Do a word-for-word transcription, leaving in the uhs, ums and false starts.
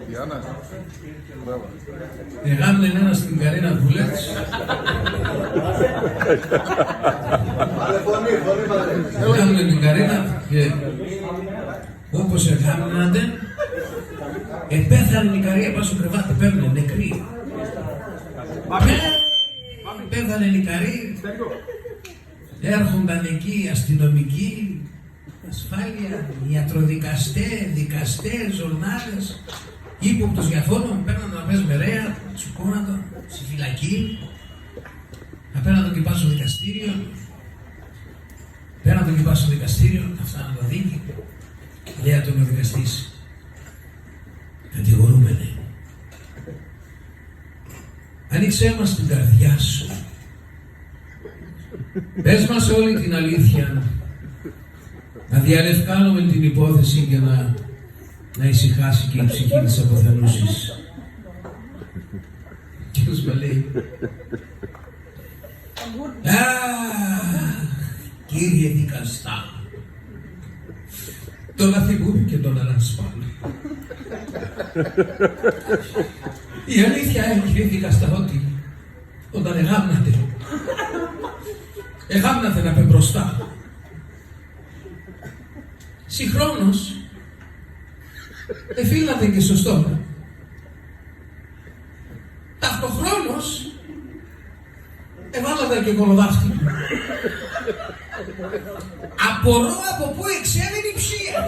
Διάννα. Μπράβο. Εγάμνεν έναν την Καρίνα Βουλέτς. Εγάμνεν την Καρίνα και όπως εγάμνεν ατεν, επέθανεν η Καρία επάν' σο κρεβάτ', επέμ'νεν νεκρή. Επέθανεν η Καρία. Έρχονταν εκεί αστυνομικοί, ασφάλεια, ιατροδικαστές, δικαστές, ζορνάδες. Ύποπτος για φόνον, παίρναν να παίζουμε ρέα, σουκώνα τον, ση φυλακή. Απέναντον και πάσ' σο δικαστήριον. Απέναντον και πάσ' σο δικαστήριον, θα φθάναν τα δίκη. Λέει ατον ο δικαστής: «Κατηγορούμενε, ανοίξέ μας την καρδιά σου. Πες μας όλη την αλήθεια. Να διαλευκάνουμε την υπόθεση και να, να ησυχάσει και η ψυχή της αποθανούσης». Και αυτός με λέει: «Αχ, κύριε δικαστά, τον Αθηνά και τον Ανασπάλ. Η αλήθεια είναι, κύριε δικαστά, ότι όταν εγάμνατε, εγάμνατε απεμπροστά. Συγχρόνως, εφύλατε και σωστό. Ταυτοχρόνως, εβάλατε και κολοδάχτυλο. Απορώ από πού εξέβεν η ψία».